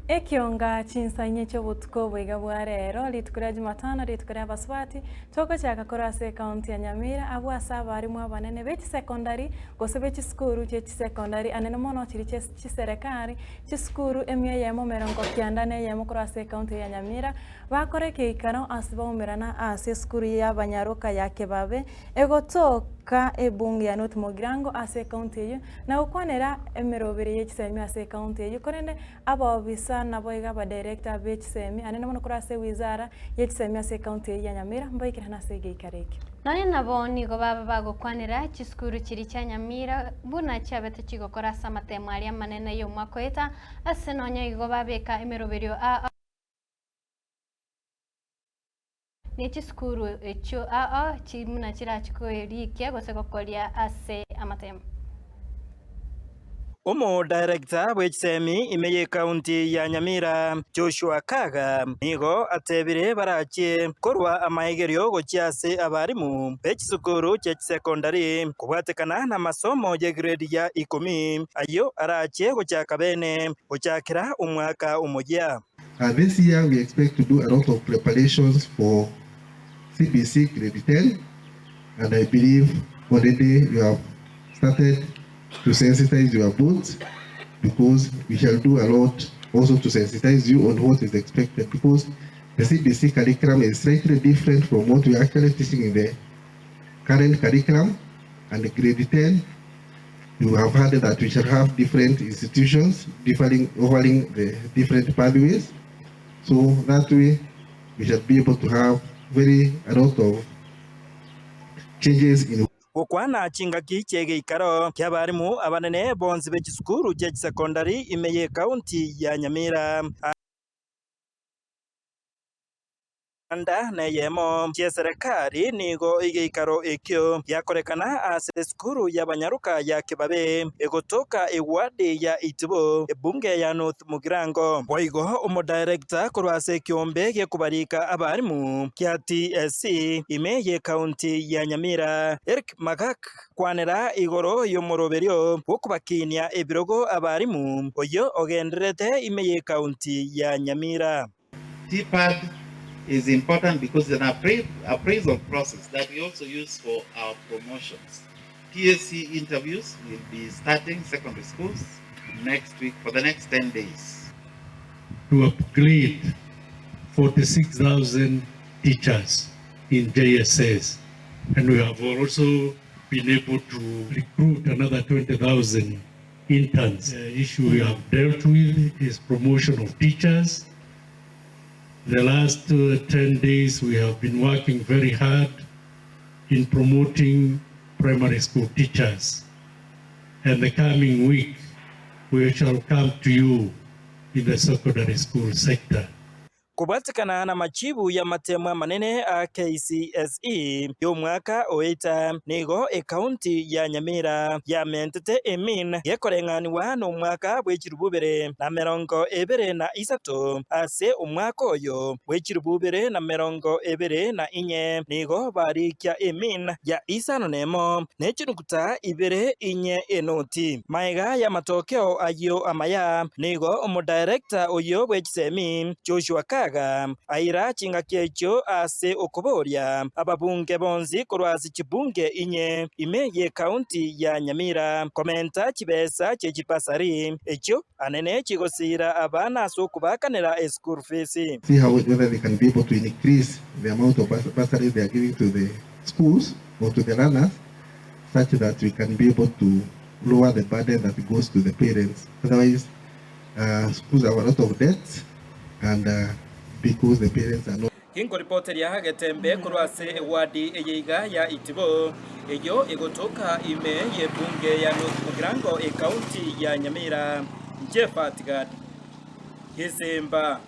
Ekionga chinsa inye chi'obotuko boiga bwa rero, rituko ria Jumatano, rituko ria abasubati, togochaka korwa ase ekaunti ya Nyamira, abwo ase abarimu abanene be chisekondari gose be chisukuru chie chisekondari anene mono chiria chie chiserekari, chisukuru emia eyemo emerongo kianda na eyemo korwa ase ekaunti eye ya Nyamira, Bakora ekeikaro ase baumerana ase esukuru y'abanyaroka ya Kebabe egotoka ebunge ya North Mugirango ase ekaunti eyio na gokwanera emeroberi ye chisemi ase ekaunti eyio korende abaobisa naboigo abadirector be chisemi anene mono korwa ase ewizara ye chisemi ase ekaunti eyio ya Nyamira mbaikerane ase egeikaro ekio. Nonya nabo nigo baba bagokwanera chisukuru chiria chia Nyamira buna chiabete chigokora ase amatemo aria amanene y'omwaka oeta ase nonya igo babeka emeroberio a Ne chisukuru echio ao buna chirachi korikia gose gokoria ase amatemo. Omodirector bw'echisemi ime y'ecounty ya Nyamira, Joshua Kaga, nigo atebire barachie korwa amaegerio gochia ase abarimu be chisukuru chie chisecondary kobwatekana namasomo ye grade ya ikomi ayio arachie gochaka bene gochakera omwaka omoyia. This year we expect to do a lot of preparations for CBC grade 10 and I believe already you have started to sensitize your boards because we shall do a lot also to sensitize you on what is expected because the CBC curriculum is slightly different from what we are actually teaching in the current curriculum and grade 10 you have heard that we shall have different institutions differing, offering the different pathways. So that way we shall be able to have very a lot of changes in Gokwana chingaki chi'egeikaro ki'abarimu abanene bonsi be chisukuru chie chisecondary ime y'ecounty ya Nyamira. Anda neyemo chi'eserekari nigo egeikaro ekio giakorekana ase esukuru y'abanyaroka ya Kibabe egotoka ewadi ya Itibo, ebunge ya North Mugirango. Boigo omodirector korwa ase ekiombe gekobarika abarimu kia TSC ime y'ecounty ya Nyamira, Eric Magak kwanera igoro y'omoroberio bw'okobakinia ebirogo abarimu oyio ogendererete ime y'ecounty ya Nyamira. TPAD is important because it's an appraisal process that we also use for our promotions. TSC interviews will be starting secondary schools next week for the next 10 days. To upgrade 46,000 teachers in JSS and we have also been able to recruit another 20,000 interns. The issue we have dealt with is promotion of teachers. The last 10 days we have been working very hard in promoting primary school teachers. And the coming week we shall come to you in the secondary school sector. Kobwatekana namachibu y'amatemo amanene a KCSE y'omwaka oeta, nigo ekaunti ya Nyamira yamentete emean gekoreng'anigwa nomwaka bw'echilifu ibere na emerongo ebere na isato ase omwaka oyo bw'echilifu ibere na emerongo ebere na inye nigo barikia emean ya isano nemo ne chinuguta ibere inye enoti. Magega y'amatokeo ayio amaya, nigo omodirector oyio bw'echisemi, Joshua Kaga, aira chingaki echio ase okoboria ababunge bonsi korwa ase chibunge inye ime y'ecounty ya Nyamira komenta chibesa chie chibasari echio anene chigosiira abana ase okobaakanera eschool fees. See how whether they can be able to increase the amount of bursaries they are giving to the schools or to the learners such that we can be able to lower the burden that goes to the parents. Otherwise, uh, schools have a lot of debts and uh, because the parents are not Ginkoripoteria getembe korwa ase ewadi eye iga ya Itibo, eyio egotoka ime y'ebunge ya North Mugirango, ekaunti ya Nyamira. Inche Fatigad Gisimba.